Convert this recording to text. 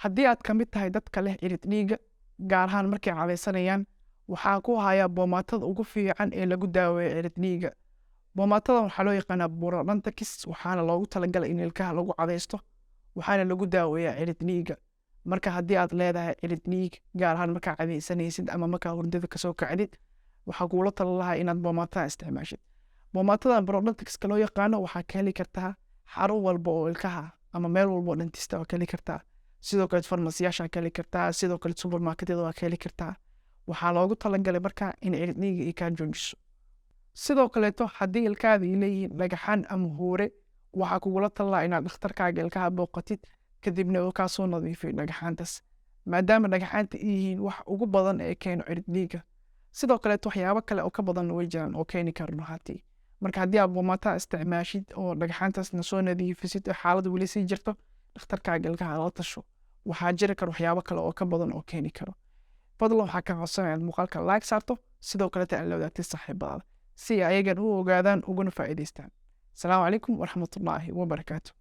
Haddii aad ka mid tahay dadka leh cirid dhiigga, gaar ahaan markay cadaysanayaan, waxaa ku hayaa boomaatada ugu fiican ee lagu daaweeyo cirid dhiigga. Boomaatadan waxaa loo yaqaanaa Parodontax, waxaana loogu talagalay in ilkaha lagu cadaysto, waxaana lagu daaweeyaa cirid dhiigga. Marka haddii aad leedahay cirid dhiig, gaar ahaan markaa cadaysanaysid ama markaa hurdada kasoo kacdid, waxaa kuula tala lahaa inaad boomaatadan isticmaashid. Boomaatadan Parodontaxka loo yaqaano waxaa ka heli kartaa xarun walba oo ilkaha ama meel walba oo dentista waa ka heli kartaa. Sidoo kale farmasiyaasha ka heli kartaa, sidoo kale supermarketyada waa ka heli kartaa. Waxaa loogu talagalay markaa in cirid dhiigga ay kaa joojiso. Sidoo kaleeto, haddii ilkahaada ay leeyihiin dhagaxaan ama huure, waxaa kugula talaa inaad dhakhtarkaaga ilkaha booqatid, kadibna uu kaa soo nadiifiyo dhagaxaantaas, maadaama dhagaxaanta ay yihiin wax ugu badan ee keeno cirid dhiigga. Sidoo kaleeto waxyaabo kale oo ka badan way jiraan oo keeni kara runaantii. Marka haddii aad boomaatada isticmaashid oo dhagaxaantaasna soo nadiifisid oo xaaladu weli sii jirto, dhakhtarkaaga ilkaha la tasho. Waxaa jiri kara waxyaabo kale oo ka badan oo keeni karo. Fadlan waxaa ka codsanaya inaad muuqaalka like saarto, sidoo kaleeta aad la wadaagtid saaxiibadaada, si ay ayagan u ogaadaan uguna faa'iidaystaan. Asalaamu calaykum waraxmatullaahi wabarakaatu.